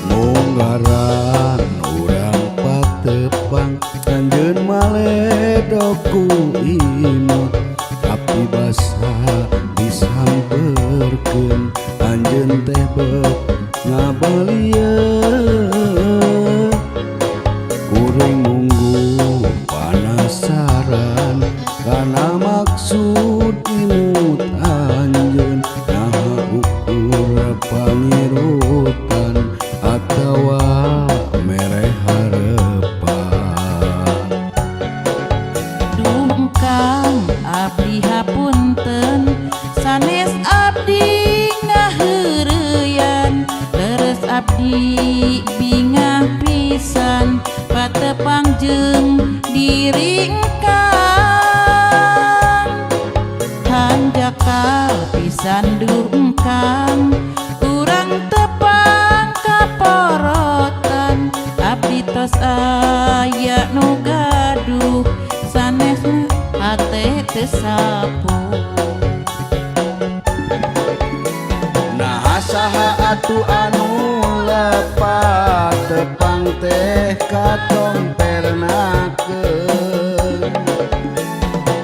Munggaran urang patepang anjeun maledog ku imut tapi basa disamperkeun anjeun teh beuk ngabalieun kuring munggu panasaran kana maksud imut anjeun naha ukur pangirutan atawa mere harepan. Duh Kang abdi hapunten sanes abdi ngaheureyan leres abdi bingah pisan patepang jeung diri Kang hanjakal pisan duh Kang urang tepang kaporotan abdi tos aya nu gaduh sanes hate teu sapu. Nah saha atuh anu lepat tepang teh katompernakeun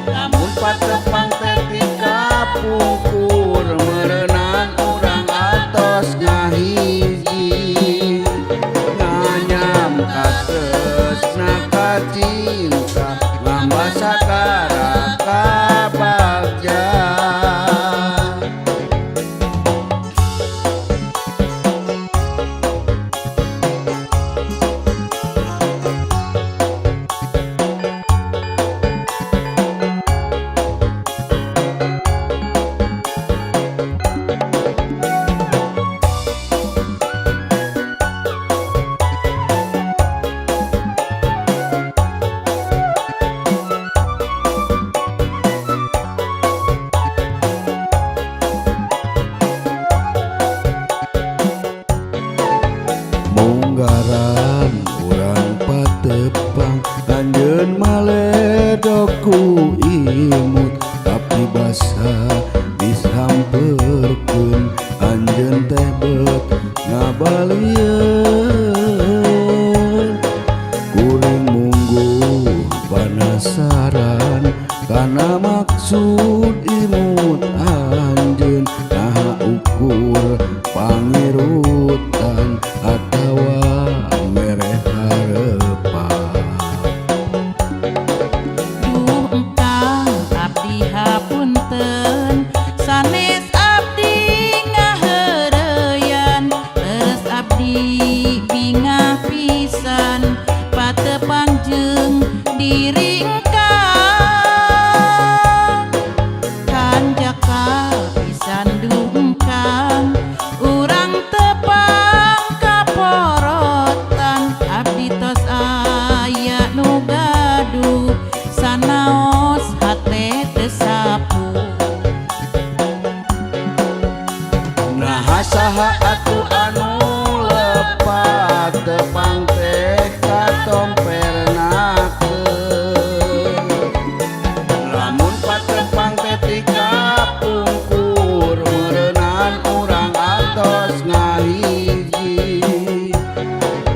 lamun patepang teh ti kapungkur meureunan urang atos ngahiji nganyam katresna ka cinta ngambah sakara kabagja. Munggaran urang patepang anjeun maledog ku imut tapi basa disamperkeun anjeun teh beut ngabalieun kuring munggu panasaran kana maksud imut anjeun naha ukur pangirutan atawa mere harepan. Duh Kang abdi hapunten sanes abdi ngaheureyan leres abdi bingah pisan patepang jeung diri Kang hanjakal pisan duh Kang urang tepang kaporotan abdi tos aya nu gaduh sanaos hate teu sapu. Nah saha atuh anu lepat tepang teh katompernakeun lamun patepang teh ti kapungkur meureunan urang atos ngahiji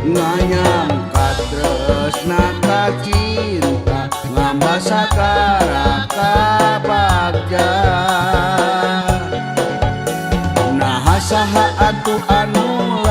nganyam katresna ka cinta ngambah sakara kabagja. Nah saha atuh anu